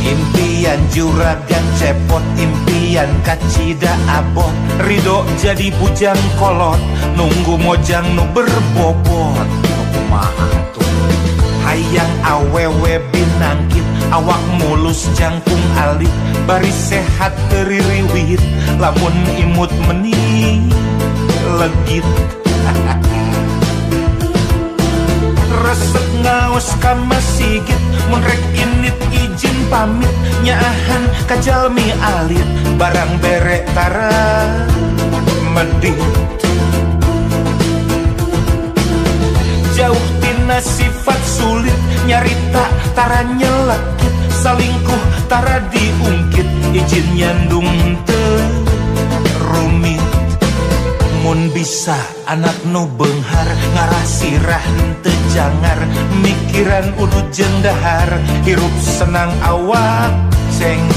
Impian juragan cepot, impian kacida abot, ridho jadi bujang kolot, nunggu mojang nu berbobot. Nu kumaha tuh? Hayang awewe binangkit, awak mulus jangkung alit, bari sehat teu ririwit, lamun imut meni legit. Resep ngaos ka masigit, mun rek init izin pamit, nyaahan ka jalmi alit, barang bere tara medit. Jauh tina sifat sulit, nyarita tara nyelekit, salingkuh tara diungkit, izin nyandung teu rumit. Mun bisa anak nu beunghar, ngarah sirah henteu jangar, mikiran udud jeung dahar, hirup senang awak cengkar.